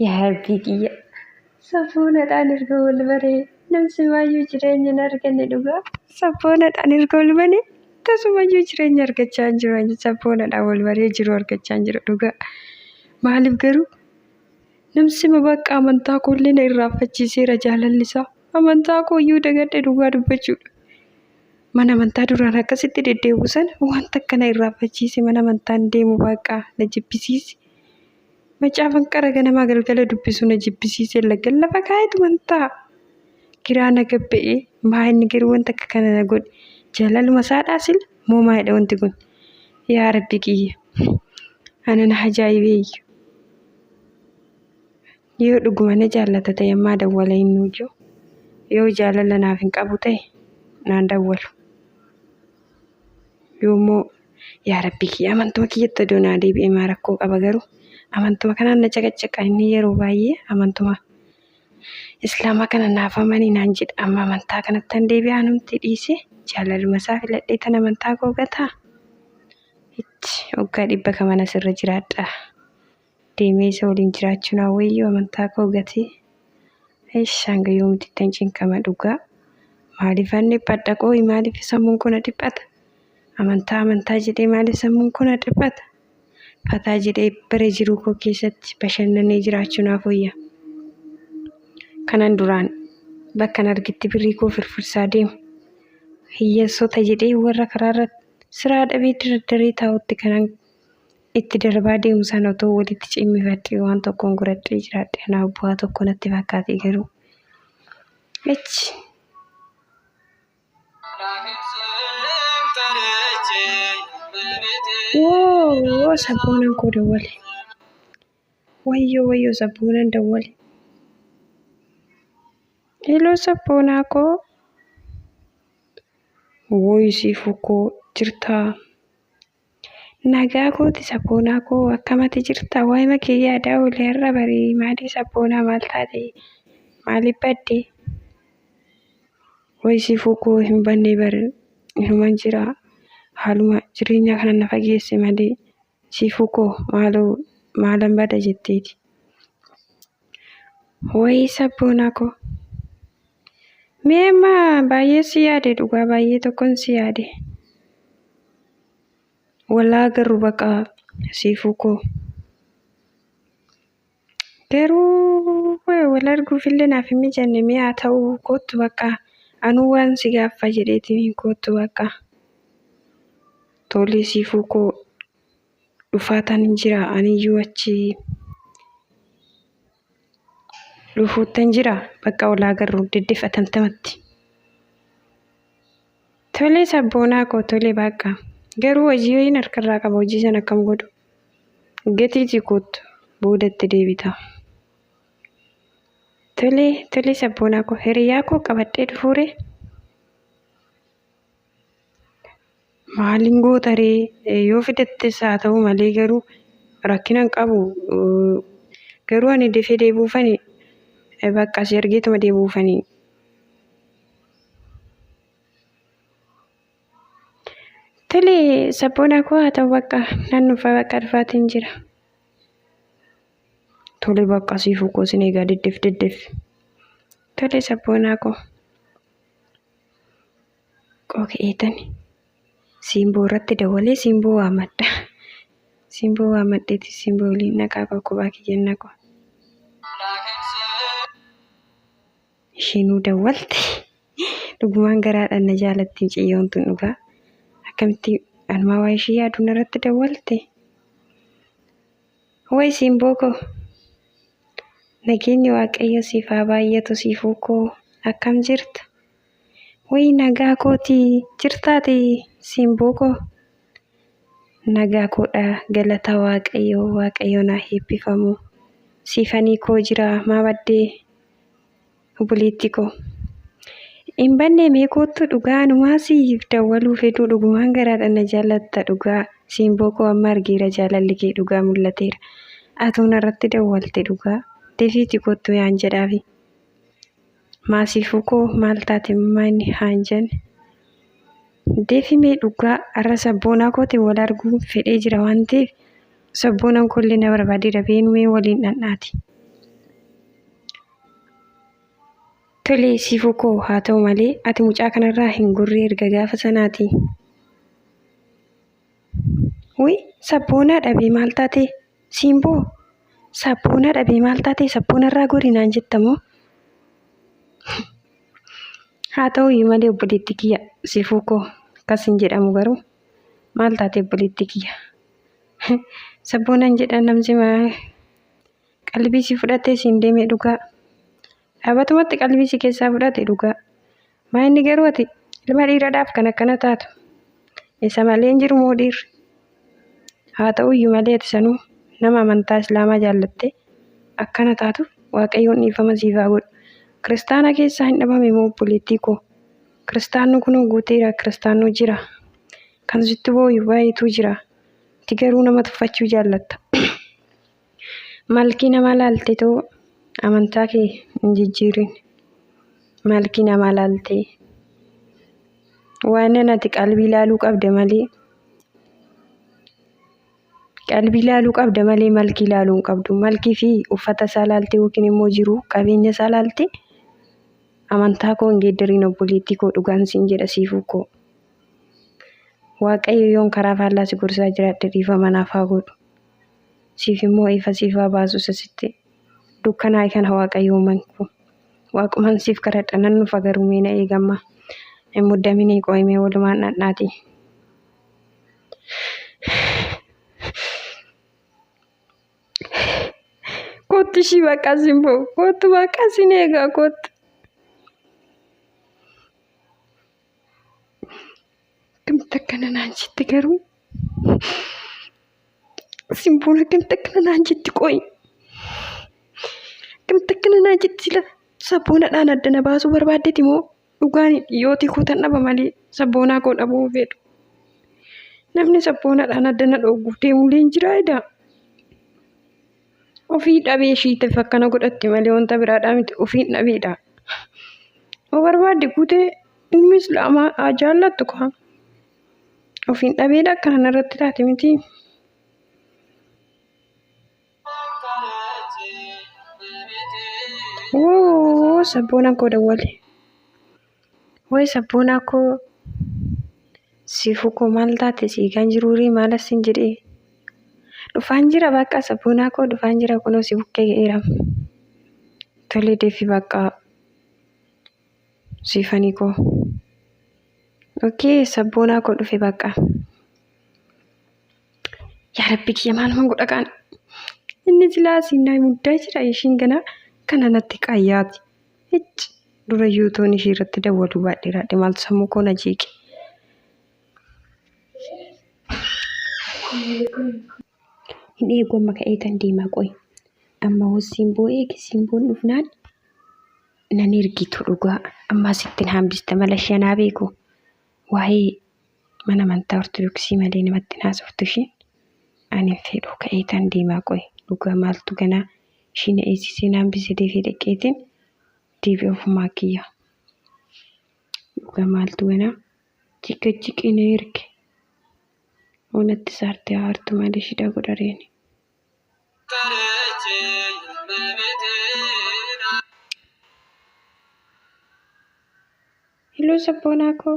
Yaa Rabbii kiyya sabboonadhaan erga wal baree namsimaayyuu jireenya hin arganne dhugaa sabboonadhaan erga wal baree tasumayyuu jireenya argachaa hin jiru ani sabboonadhaan wal baree jiru argachaa hin jiru dhugaa maaliif garuu namsima bakka amantaa koollee na irraanfachiiseera jaalalli isaa amantaa kooyyuu dagadhe dhugaa dubbachuudha. Mana amantaa duraan akkasitti deddeebi'u sana wanta akkana irraanfachiise mana amantaan deemu baqa na jibbisiise. Macaafan qara ganamaa galgala dubbisu na jibbisiise laggan lafa kaa'etuman taa'a. Giraa na gabba'ee maa inni garuu wanta akka kana na godhe jaalaluma isaadhaa sila moo maalidha wanti kun yaa rabbi kiyya ana na ajaa'ibeeyyu. Yoo dhuguma na jaallata ta'e ammaa dawwala hin nuujoo yoo jaalala naaf hin qabu ta'e naan dawwalu. Yoommoo yaa rabbii kiyya amantuma kiyyatti odoo naa deebi'ee maa rakkoo qaba garuu amantuma kanaan na caqacaqa inni yeroo baay'ee amantuma islaamaa kana naaf amanii naan jedha amma amantaa kanatti an deebi'aa anumti dhiise jaalaluma isaa filadhee tan amantaa koo gataa itti waggaa dhibba kaman asirra jiraadha deemee isa waliin jiraachuu naa wayyoo amantaa koo gatee Eish hanga yoomitti ittan cinqama dhugaa maaliifan dhiphadha qooyi maaliif sammuun koo na dhiphata amantaa amantaa jedhee maaliif sammuun koo na dhiphata fataa jedhee bara jiruu koo keessatti bashannanee jiraachuu naaf wayya kanan duraan bakkan argitti birrii koo firfirsaa deemu hiyyeessota jedhee warra karaarra siraa dhabee dardaree taa'utti kanan itti darbaa deemu sana otoo walitti cimmifadhee waan tokkoon godhadhee jiraadhe anaaf bu'aa tokko natti fakkaate garuu. Echi. Woo woo sabboonan koo dawwale. Wayyoo wayyoo sabboonan dawwale. Heloo sabboonaa koo. Wooyi siifuu koo jirtaa. Nagaa kooti sabboonaa koo akkam ati jirta waa'ima kee yaadaa oole har'a bari maalii sabboonaa maal taate maaliif badde wayi siifuu koo hin banne bar inuman jira haaluma jireenya kana na fageesse malee siifuu koo maaloo maalan bada jetteeti wayi sabboonaa koo mee amma baay'ee si yaade dhugaa baay'ee tokkon si yaade. Walaa garuu baqa siifuu koo. Garuu wal arguufillee naaf hin mijanne mee haa ta'u koottu bakka anuu waan si gaaffa jedheetiin koottu bakka. Tolee siifuu koo dhufaataan hin jira aniyyuu achi dhufuuttan jira bakka wal agarru deddefatamtamatti. Tole sabboonaa koo tole baaqqa. Garuu hojii wayiin harkarraa qaba hojii sana akkam godhu. Gatiiti koottu booda itti deebita. Tole tole sabboonaa koo hiriyaa koo qabadhee dhufuure. Maaliin goota ree yoo fidattes haa ta'u malee garuu rakkina hin qabu. Garuu ani dafee deebi'uufani bakka si argeetuma deebi'uufani. Tole sabboonaa koo haa ta'u bakka nan dhufa bakka dhufaatiin jira. Tole bakka siifuu koo sin eegaa deddef deddef. Tole sabboonaa koo. Qoo ka'eetani simboo irratti dawalee simboo waamadha. Simboo waamadheeti simboo waliin naqaa koo kophaa kiyyan naqu. Ishiinuu dawwalte. Dhugumaan garaadhaan na jaalatti miciyyoon tun dhugaa. Akkamitti anumaa waa ishii yaadu narratti dawwalte. Way simboo koo. Nageenyi Waaqayyo siif haa baay'atu siifuu koo akkam jirta? Way nagaa kooti jirtaati simboo koo. Nagaa koodha galata Waaqayyo Waaqayyo naa eebbifamu. Siifanii koo jira maa baddee obboleettii koo. Hin banne mee koottu dhugaa anumaa siif dawwaluu fedhuu dhugumaan garaadhaan na jaallatta dhugaa simboo koo amma argeera jaalalli kee dhugaa mul'ateera. Atuu narratti dawwalte dhugaa dafiiti koottu yaan jedhaafi. Maasiifuu koo maal taate mammaa inni haan jenne. Defi mee dhugaa har'a sabboonaa kootiin wal arguu fedhee jira waan ta'eef sabboonaan koollee na barbaadeera beenu mee waliin dhandhaati. Tole Siifuu koo haa ta'u malee ati mucaa kanarraa hin gorree erga gaafa sanaati. Wuy sabboonaa dhabee maal taate Siimboo? Sabboonaa dhabee maal taate sabboonarraa gori naan jetta moo? Haa ta'u iyyuu malee obboleetti kiyya Siifuu koo akkas hin jedhamu garuu maal taate obboleetti kiyya? Sabboonaan jedhan namsi qalbii si fudhatee siin deeme dhugaa. Dhaabatumatti qalbii si keessaa fudhate dhugaa. Maa inni garuu ati ilma dhiiradhaaf kan akkana taatu. Isa malee hin jiru moo dhiirri? Haa ta'uyyuu malee ati sanuu nama amantaa Islaamaa jaallattee akkana taatuuf Waaqayyoon dhiifama siif haa godhu. Kiristaana keessaa hin dhabame moo obboleettii koo? Kiristaanni kunoo guuteera, kiristaannoo jira. Kan sitti booyu baay'eetu jira. Ati garuu nama tuffachuu jaallatta. Malkii namaa laaltetoo amantaa kee hin jijjiirin. Malkii namaa laaltee. Waan ati qalbii laaluu qabda malee. Qalbii laaluu qabda malee malkii laaluu hin qabdu. Malkii fi uffata isaa laaltee yookiin immoo jiruu qabeenya isaa laaltee amantaa koo hin geeddariin obboleettii koo dhugaan siin jedha siifuu koo. Waaqayyo yoon karaa faallaa si gorsaa jiraadhe dhiifama naaf haa godhu. Siif immoo ifa siif haa baasu isa sitti dukkanaa'e kana Waaqayyo uuman koo. Waaquman siif kadhadha nan dhufa garuu mee na eegamma. Hin muddaminii qo'imee walumaan dhadhaatii. Kottu ishii bakka simboo kottu bakka sin eegaa kottu. Akkamitti akkana naan jette garuu? Simboon akkamitti akkana naan jetti qoyi? Akkamitti akkana naan jetti sila sabboonaadhaan adda na baasuu barbaaddeeti moo dhugaan dhiyootii koo tan dhaba malee sabboonaa koo dhabuu hin fedhu. Namni sabboonaadhaan adda na dhoogguuf deemuulee hin jiraa edaa. Ofii dhabee ishiitiif akkana godhatti malee wanta biraadhaa miti ofiin dhabeedha. Yoo barbaadde guutee ilmi islaamaa haa jaallattu kaa. Ofiin dhabeedha akkana narratti taate miti. Woo sabboonaan koo dawwale. Woy sabboonaa koo siifuu koo maal taate siigaan jiruurii maal asin jedhee. Dhufaan jira bakka sabboonaa koo dhufaan jira kunoo si bukkee ga'eera. Tole deefi bakka siifanii koo. Okee sabboonaa koo dhufe bakka. Yaa rabbi kiyya maaluman godha kaan. Inni silaa siin naa muddaa jira ishiin ganaa kana natti qayyaati. Hicci dura yuutoon ishii irratti dawwaluu baadheeraadhe maaltu sammuu koo na jeeqe. Hin eegu amma ka'eetan deemaa qoy. Amma hoo simboo eegi simboon dhufnaan nan ergitu dhugaa. Amma asittin hambiste mala ishee anaa beeku. Waa'ee mana amantaa ortodoksii malee namatti hin haasoftu ishiin. Ani hin fedhu ka'eetan deemaa qoy. Dhugaa maaltu ganaa ishii na eegsisee na hambise deefee dhaqeetiin deebi'e ofumaa kiyya. Dhugaa maaltu ganaa jiqajiqee na erge. Onatti saarte haa hartu malee shida godhareeni. Hello sabboonaa koo.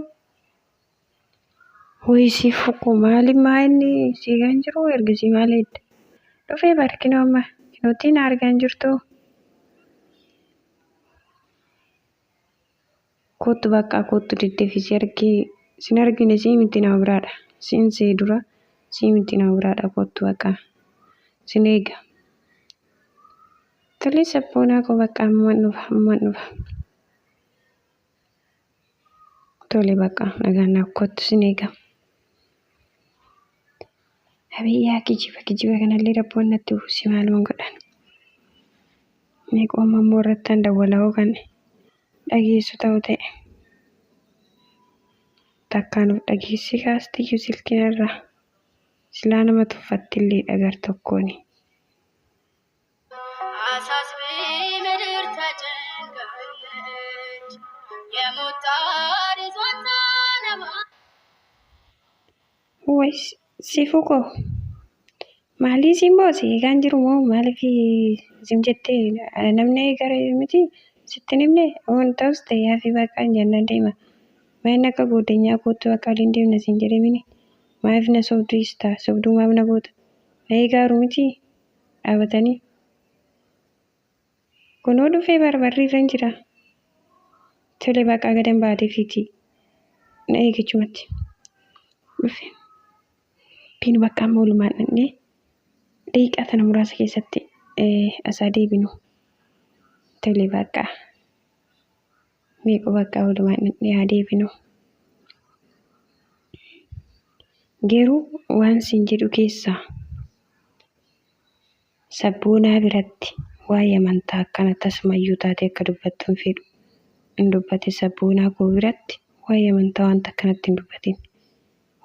Woyi si fuku maali maa inni siigaan jiru ergisii maal eedda. Dhufee bar kinoo amma kinootti na argaan jirtu. Kottu bakka kottu deddeefi si argee sin argine sii miti nama biraadha. Siin see dura sii miti nama biraadha kottu bakka sin eega. Tole sabboonaa koo bakka amman dhufa amman dhufa. Tole bakka nagaan naaf kottu sin eega. Abiyyaa kijiba kijiba kanallee rabboon natti buusi maaluma godhan. Mee qooma immoo irrattan dawwala'oo kan dhageessu ta'u ta'e. Takkaan of dhageessi kaastiyyuu silkiin irraa. Silaa nama tuffattillee dhagar tokkooni. አሳስቢ ምድር ተጨንቃለች የሞት ጣር ይዟታል። Way siifuu koo maalii siin boo si eegaan jiru moo maaliif isin jettee namni eegare miti Sitti hin himne waan ta'us ta'e hafi baqqaan jennaan deema. Maayini akka goddanyaa kootti bakka waliin deemna siin jedhe mini. Maaliif na sobduu istaa? Sobduu maaf na goota? Na eegaaru miti dhaabatanii. Kunoo dhufee barbarri irra hin jira. Tole baqqaa gadan baatee fiiti. Na eegachumatti. Dhufe. Piin bakka amma oolumaan dhaqnee daqiiqaa tana muraasa keessatti asaa deebinu. Tole baqqaa. Meeqoo bakka oolumaan dhaqnee haa deebinu. Garuu waan siin jedhu keessaa sabboonaa biratti waa'ee amantaa akkana tasumayyuu taatee akka dubbattu hin fedhu. Hin dubbate sabboonaa koo biratti waa'ee amantaa wanta akkanatti hin dubbatin.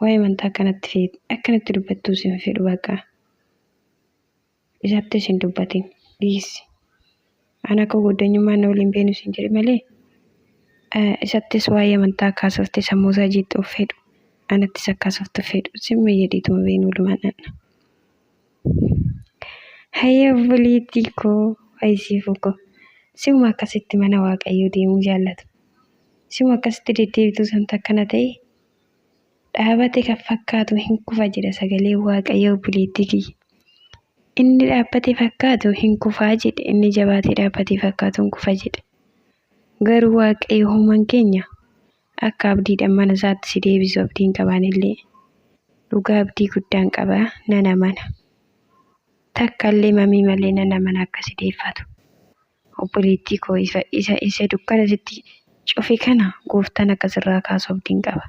Waa'ee amantaa akkanatti feet akkanatti dubbattuus hin fedhu bakka. Isattis hin dubbatin dhiisi. Ani akka goddanyummaa na waliin beenu siin jedhe malee isattis waa'ee amantaa akkaasofte sammuu isaa jeeqxuuf fedhu. Anattis akkaasoftu fedhu. Simma jedhiituma beenu walumaan dhaqna. Hayyee obboleettii koo, haysiifuu koo. Si'uma akkasitti mana Waaqayyoo deemuu jaallatu. Si'uma akkasitti deddeebituu santa akkana ta'e dhaabate kan fakkaatu hin kufa jedha sagaleen Waaqayyoo obboleettii kiyya. Inni dhaabbate fakkaatu hin kufaa jedhe inni jabaatee dhaabbate fakkaatu hin kufa jedhe. Garuu Waaqayyo uumaan keenya akka abdiidhaan mana isaatti si deebisu abdiin qabaanillee dhugaa abdii guddaan qaba nan amana. Takka illee mamii malee nan amana akka si deeffatu. Obboleettii koo isa isa isa dukkana sitti cufe kana gooftaan akka sirraa kaasu abdiin qaba.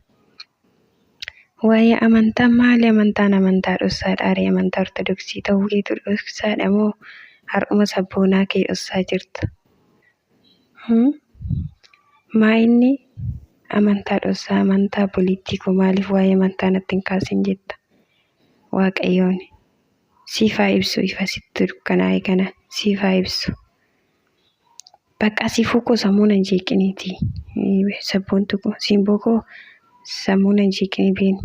Waa'ee amantaa maali amantaan amantaa dhoksaadha aree amantaa ortodoksii ta'uu keetu dhoksaadha moo har'uma sabboonaa kee dhoksaa jirta? Maa inni amantaa dhoksaa amantaa obboleettii koo maaliif waa'ee amantaa natti hin kaasin jetta? Waaqayyoon siif haa ibsu ifa sitti dukkanaa'e kana siif haa ibsu. Bakka siifuu koo sammuu nan jeeqiniiti. Sabboontu koo simboo koo sammuu nan jeeqinii beenu.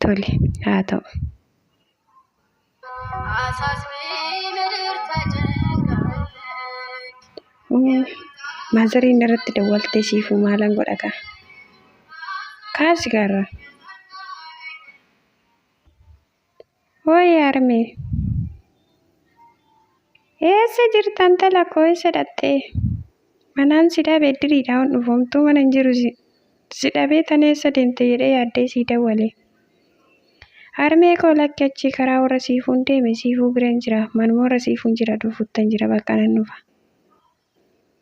Tole haa ta'u. አሳስቢ ምድር ተጨንቃለች። Maazariin irratti dawwaltee siifuu maalan godha kaa? Kaasi gaarra. Hooyi harmee. Eessa jirta intala koo eessa dhattee? Manaan si dhabe diriidha on dhufoomtuu mana hin jiru si dhabee tan eessa deemte jedhee yaaddee sii dawwale. Harmee koo lakki achi karaa warra siifuun deeme siifuu bira hin jira manuma warra siifuun jira dhufuttan jira bakka nan dhufa.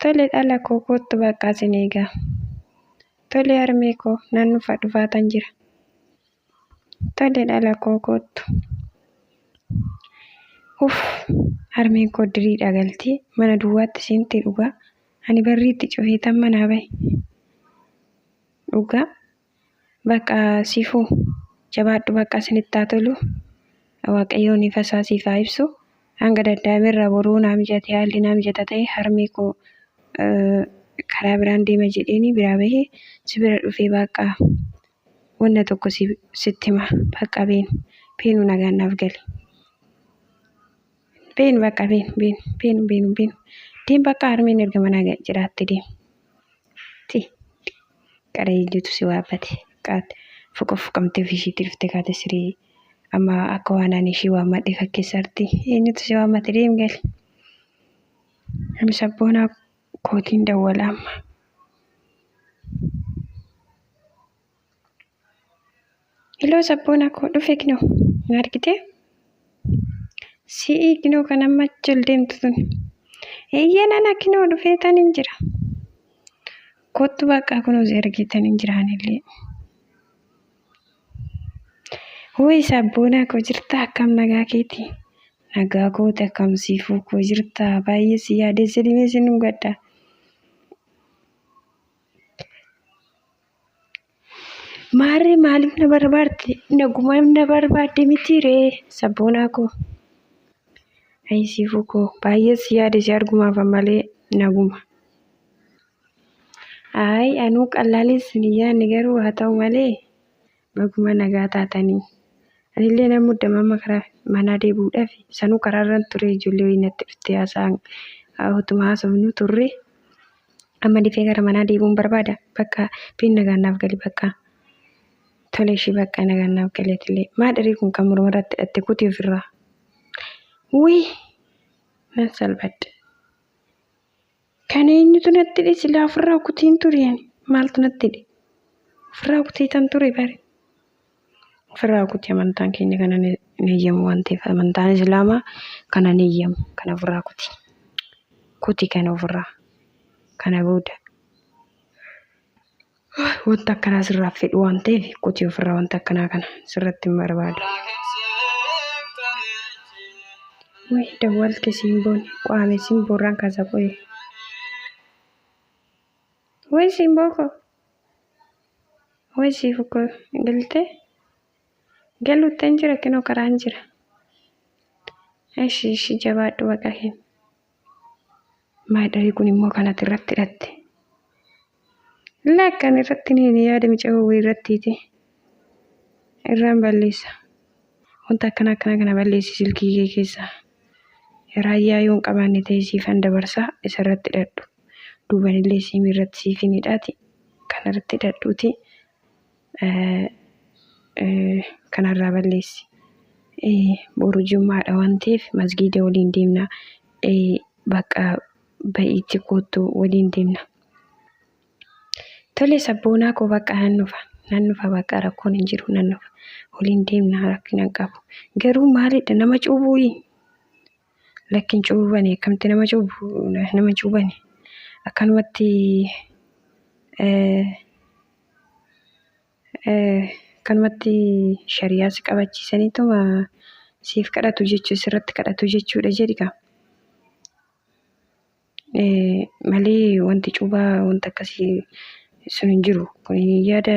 Tole dhala koo kottu bakka sin eegaa. Tole harmee koo nan dhufa dhufaatan jira. Tole dhala koo kottu. Uff harmeen koo diriidha galtee mana duwwaatti seente dhugaa. Ani barriitti cufeetan manaa bahe. Dhugaa bakka siifuu jabaadhu bakka isinitti haa tolu. Waaqayyoon ifa isaa siif haa ibsu. Hanga danda'amerra boruu naa mijate haalli naa mijata ta'e harmee koo karaa biraan deema jedheeni biraa bahee si bira dhufee bakka wanna tokko sitti hima bakka beenu beenu nagaan naaf gali. Beenu bakka beenu beenu beenu beenu beenu deem bakka harmeen erga manaa jiraatte deem. Ti qara eenyutu si waammate qaate fuqa fuqamtee ofii ishiitti dhuftee kaate siree amma akka waan ani ishii waammadhe fakkeessarti eenyutu si waammate deem gali. Ani sabboonaa kootiin dawwala amma. Iloo sabboonaa koo dhufe kinoo na argitee? Si'ii kinoo kan amma achi ol deemtu tun. Eeyyee nana kinoo dhufee tan hin jira. Kottu bakka kunoo si argitan hin jiraanillee. Hooyi sabboonaa koo jirtaa akkam nagaa keeti? Nagaa kooti akkam siifuu koo jirtaa? Baay'ee si yaadee si dhimee si dhungadha. Maarree maaliif na barbaadde? Nagumaaf na barbaadde miti ree sabboonaa koo. Ayi siifuu koo baay'ee si yaade si argumaaf malee naguma. Ayi anuu qallaalis hin yaadne garuu haa ta'u malee baguma nagaa taatanii. Anillee nan muddama amma karaa manaa deebi'uudhaaf sanuu karaarran ture ijoollee wayii natti dhuftee haasa'an Utuma haasofnu turre. Amma dafee gara manaa deebi'uun barbaada. Bakka biin nagaan naaf gali bakka. Tole ishii bakka nagaan naaf galeetillee. Maa dhirii kun kan morma irratti hidhatte kuti ofirraa. Wii nan salphadhe. Kan eenyutu natti hidhe silaa ofirraa kutiin ture ani. Maaltu natti hidhe? Ofirraa kutiitan ture bare. Ofirraa kuti amantaan keenya kana hin eeyyamu waan ta'eef amantaan Islaamaa kana hin eeyyamu. Kana ofirraa kuti. Kuti kana ofirraa. Kana booda. Wanta akkanaa sirraa fedhu waan ta'eef kuti ofirraa wanta akkanaa kana sirratti hin barbaadu. Wuy dawwalte simboon qaame simboorraan kaasa qoye. Wuy simboo koo. Wuy siifu koo galte galuuttan jira kinoo karaan jira. Ishi ishi jabaadhu baqa hin. Maadharii kun immoo kanatti irratti hidhatte. Lakkan irratti ni yaada micawoo wayii irrattiiti. Irraan balleessa. Wanta akkana akkana kana balleessi silkii kee keessaa. Raayyaa yoo hin qabaanne ta'e siifan dabarsaa isa irratti hidhadhu. Duubanillee siimii irratti siif hin hidhaati. Kana irratti hidhadhuuti. Kanarraa balleessi. Boru jummaadha waan ta'eef masgiida waliin deemna. Bakka ba'iitti koottu waliin deemna. Tole sabboonaa koo bakka nan dhufa. Nan dhufa bakka rakkoon hin jiru nan dhufa. Waliin deemna rakkina hin qabu. Garuu maalidha nama cuubuuyi? Lakki hin cuubani akkamti nama cuubu nama cuubani? Akkanumatti akkanumatti shari'aa si qabachiisaniituma siif kadhatu jechuu sirratti kadhatu jechuudha jedhi kaa. Malee wanti cuubaa wanta akkasii sun hin jiru. Kun yaada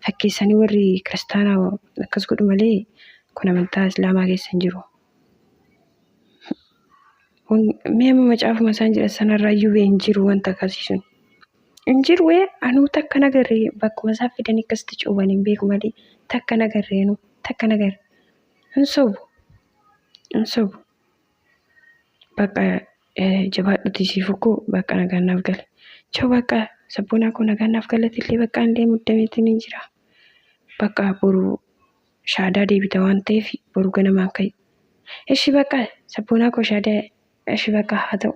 fakkeessanii warri kiristaanaa akkas godhu malee kun amantaa islaamaa keessa hin jiru. Mee amma macaafuma isaan jedhan sanarraa iyyuu hin jiru wanta akkasii sun. Hin jiru ee anuu takka nagarree bakkuma isaan fidanii akkasitti cuuban hin beeku malee takka nagarree anuu takka nagarre. Hin sobu. Hin sobu. Bakka jabaadhuti siif koo bakka nagaan naaf gale. Choo bakka sabboonaa koo nagaan naaf galatillee bakka illee muddameetiin hin jira. Bakka boru shaadaa deebita waan ta'eef boru ganamaan ka'i. Ishi bakka sabboonaa koo shaadaa ishi bakka haa ta'u.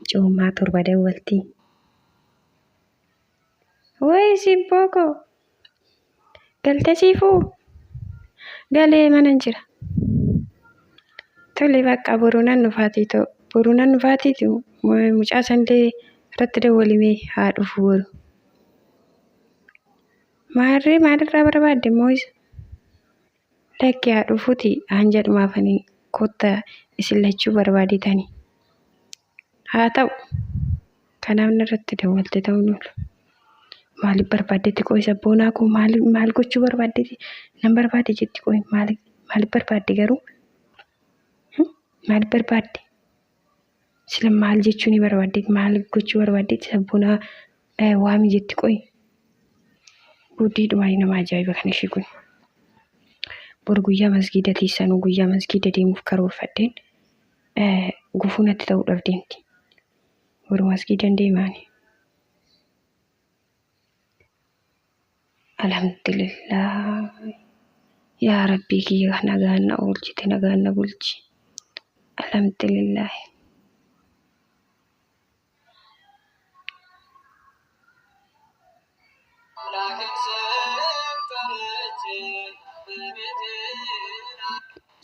Coomaa torba dawwaltii. Wayi sibboo koo galte siifuu galee mana jira. Tole bakka boru nan dhufaatii ta'u boru nan dhufaatiitu mucaa sanillee irratti dawwalimee haa dhufu boru. Maarree maalirraa barbaadde immoo isa? Lakki haa dhufuuti haan jedhumaafanii kotta isin lachuu barbaadetani. Haa ta'u kanaaf narratti dawwalte ta'uun oolu. Maaliif barbaaddetti qo'i sabboonaa koo maal maal gochuu barbaaddetti nan barbaade jetti qo'i maal maaliif barbaadde garuu maaliif barbaadde sila maal jechuu ni barbaaddetti maal gochuu barbaaddetti sabboonaa waami jetti qo'i. Guddiidhuma nama ajaa'iba kan ishii kun. Bor guyyaa masgiida teessanuu guyyaa masgiida deemuuf karoorfadheen gufuu natti ta'uudhaaf deemti. Boru masgiidan deemaani. Alhamdulillah. Yaa Rabbii kiyya nagaan na oolchite nagaan na bulchi. Alhamdulillah.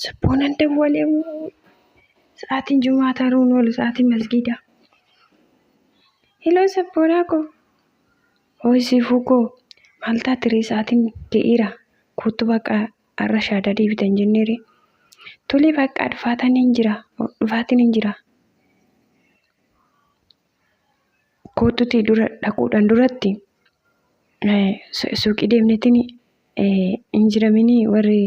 Sabboonan dawwalee sa'aatiin jumaa taruun oolu sa'aatiin masgiida. Heloo sabboonaa koo. Hooyi siifuu koo maal taate ree sa'aatiin ga'eera kottu bakka har'a shaadaa deebitan jenneere. Tole bakka dhufaataan hin jira dhufaatiin hin jira. Kottuti dura dhaquudhaan duratti suuqii deemneetiin hin jiramini warri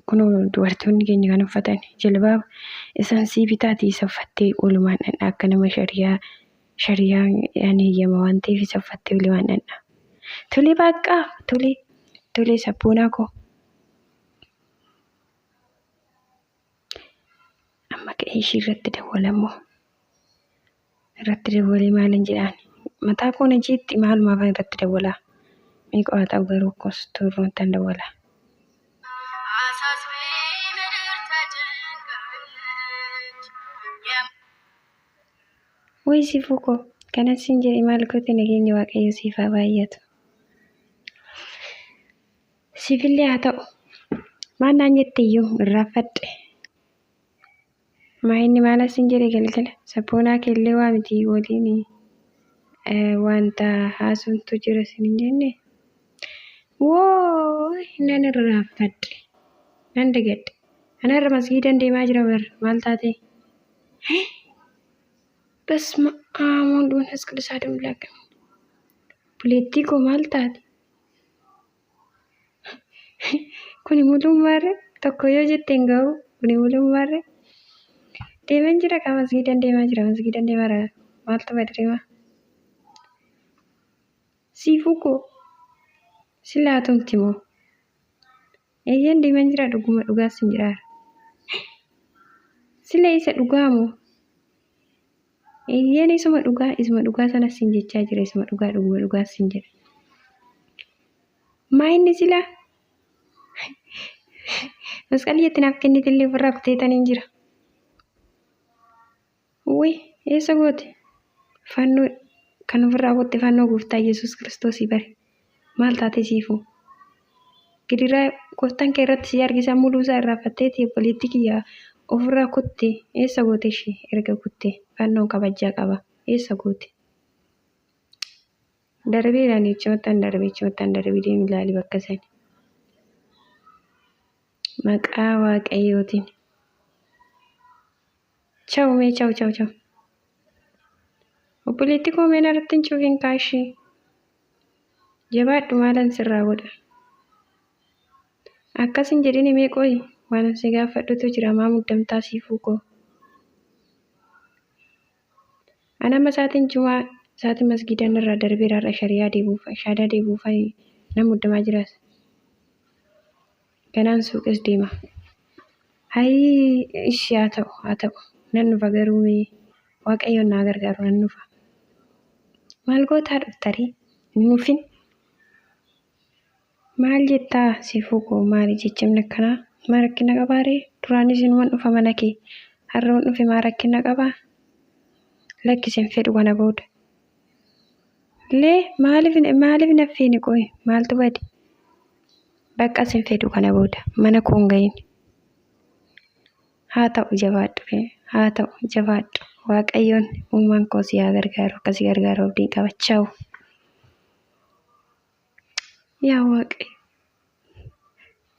kunoo dubartoonni keenya kan uffatan jilbaaba isaan sii bitaati isa uffattee oolumaan dhandha akka nama shariyaa shariyaa ni eeyyama waan ta'eef isa uffattee oolumaan dhandha. Tole baqqaa tole tole sabboonaa koo. Amma ka'ee ishii irratti dawwalammoo. Irratti dawwalee maalin jedhaan mataa koo na jeetti maalumaafan irratti dawwalaa. Mee qo'aa ta'u garuu kostuu tan dawwalaa. አሳስቢ ምድር ተጨንቃለች። Way siifuu koo kanas siin jedhe maal goote nageenyi waaqayyo siif haa baay'atu. Siifillee haa ta'u maal naan jette iyyuu irraanfadhe. Maa inni maal asiin jedhe galgala sabboonaa keellee waa miti waliin wanta haasoftu jira siin hin jenne. Woo nan irraanfadhe nan dagadhe. Anarra masgiidan deemaa jira bar maal taate? በስመ አብ ወወልድ ወመንፈስ ቅዱስ አሐዱ አምላክ። Buleettii koo maal taate? Kuni mul'ummaarre tokko yoo jette hin ga'u kuni mul'ummaarre. Deemaan jira kaa masgiidan deemaa jira masgiidan deemaa jira maaltu badreema? Siifuu koo silaatumti moo? Eeyyeen deemaan jira dhuguma dhugaas hin jiraara. Sila isa dhugaa moo? Eeyyeen isuma dhugaa isuma dhugaa sanas hin jechaa jira isuma dhugaa dhuguma dhugaas hin jedha. Maa inni silaa? Masqalli itti naaf kennitellee ofirraa kuteetaniin jira. Wuy eessa goote? Fannoo kan ofirraa kutte fannoo gooftaa Yesuus Kiristoosii bare. Maal taate siifuu? Gidiraa gooftaan kee irratti si argisa muluu isaa irraanfatteeti obboleettii kiyya ofirraa kutte eessa goote ishee erga kutte fannoon kabajaa qaba eessa goote? Darbeedhaan jechuumattaan darbee jechuumattaan darbee deemi ilaali bakka sani. Maqaa waaqayyootiin. Chawu mee chawu chawu chawu. Obboleettii koo mee narratti hin cufiin kaashii. Jabaadhu maalan sirraa godha. Akkas hin jedhini mee qoyi waan si gaafadhutu jira maa muddamtaa siifuu koo. Ani amma sa'aatiin jumaa sa'aatiin masgiidaan irraa darbeera har'a shari'aa deebuuf shaadaa deebuuf nan muddamaa jiras. Ganaan suuqis deema. Hayii ishii haa ta'u haa ta'u nan dhufa garuu mee waaqayyoon naa gargaaru nan dhufa. Maal gootaa dhuftarii hin dhufin. Maal jettaa siifuu koo maali jechamni akkanaa maa rakkina qabaaree duraanis inuman dhufa mana kee har'a dhufe maa rakkina qabaa lakkisen fedhu kana booda. Lee maaliif maaliif naffeeni qoy maaltu bade? Bakka sin fedhu kana booda mana koo hin gahin. Haa ta'u jabaadhu haa ta'u jabaadhu waaqayyoon uumaan koo si haa gargaaru akka si gargaaru abdiin qaba. Chawu. Yaa Waaqayyo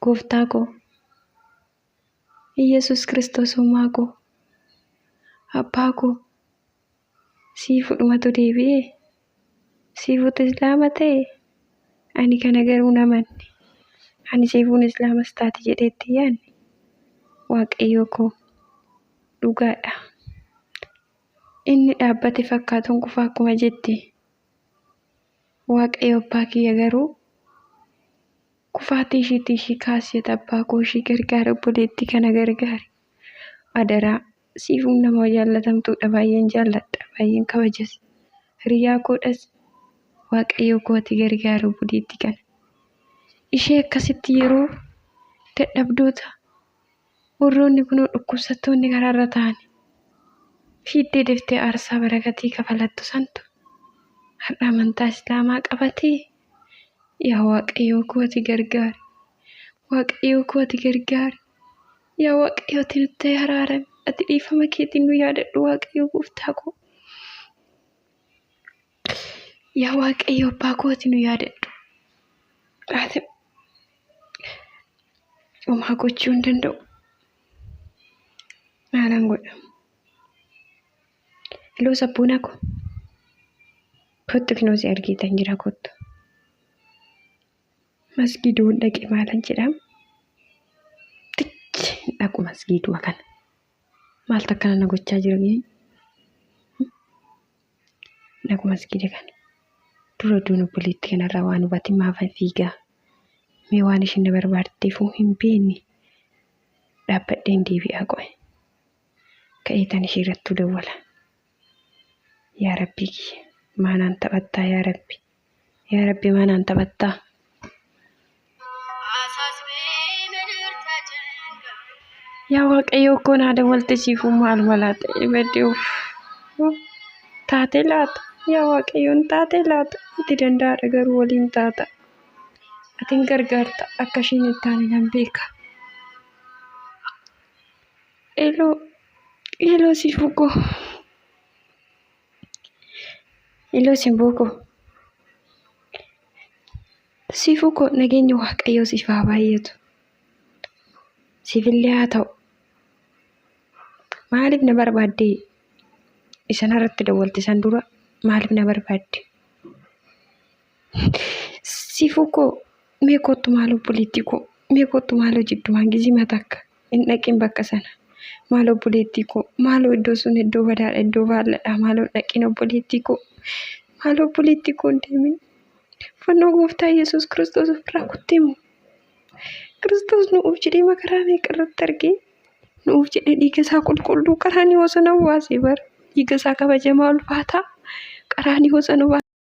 gooftaa koo Iyyasuus Kiristoos uumaa koo abbaa koo sii fudhumatu deebi'ee siifuutu islaama ta'e ani kana garuu hin amanne ani siifuun islaamas taate jedheetti hin yaadne Waaqayyoo koo dhugaadha. Inni dhaabbate fakkaatuun kufa akkuma jette Waaqayyo abbaa kiyya garuu kufaatii ishiitii ishii kaasee abbaa koo ishii gargaara obboleettii kana gargaari. Adaraa siifuun nama jaallatamtuudha baay'een jaalladha baay'een kabajas. Hiriyaa koodhas Waaqayyo koo ati gargaara obboleettii kana. Ishee akkasitti yeroo dadhabdoota warroonni kunoo dhukkubsattoonni karaarra ta'an fiiddee deeftee aarsaa barakatii kafalattu santu har'a amantaa islaamaa qabatee yaa Waaqayyoo koo ati gargaari. Waaqayyoo koo ati gargaari. Yaa Waaqayyo ati nutti araarami. Ati dhiifama keetiin nu yaadadhu Waaqayyo gooftaa koo. Yaa Waaqayyo abbaa koo ati nu yaadadhu. Ati homaa gochuu hin danda'u. Maalan godha? Heloo sabboonaa koo. Kottu kinoo si argitan jira kottu. Masgiiduun dhaqe maalan jedham? Tichi dhaqu masgiiduma kana. Maaltu akkana na gochaa jira mee? Dhaqu masgiida kana. Dura duun obboleettii kanarraa waan hubate maafan fiigaa? Mee waan ishiin na barbaaddeefuu hin beekne dhaabbadheen deebi'aa qo'e. Ka'ee tan ishee irrattuu dawwala. Yaa Rabbii kiyya maanaan taphattaa yaa Rabbi. Yaa Rabbi maanaan taphattaa. አሳስቤ ምድር ተጨንቃ Yaa Waaqayyoo koo naa dawwalte siifuu maal malaa ta'e badde uff. Taatee laata? Yaa Waaqayyoon taatee laata? Ati danda'aadha garuu waliin taata. Atiin gargaarta akka ishiin hin taane nan beeka. Eloo eloo siifuu koo. Eloo simboo koo. Siifuu koo nageenyi Waaqayyoo siif haa baay'atu. Siifillee haa ta'u. Maaliif na barbaaddee? Isan irratti dawwalte san dura maaliif na barbaadde? Siifuu koo mee kottu maal obboleettii koo mee kottu maaloo jiddumaan gizima takka hin dhaqin bakka sana. Maal obboleettii koo maaloo iddoo sun iddoo badaadha iddoo baalladha maaloo hin dhaqin obboleettii koo maaloo obboleettii koo hin deemin. Fannoo gooftaa Yesuus Kiristoos ofirraa kutteemu. Kiristoos nuuf jedhee makaraa meeqa irratti argee nuuf jedhee dhiiga isaa qulqulluu qaraaniyoos sana baasee bara dhiiga isaa kabajamaa ulfaataa qaraaniyoos sana baasee.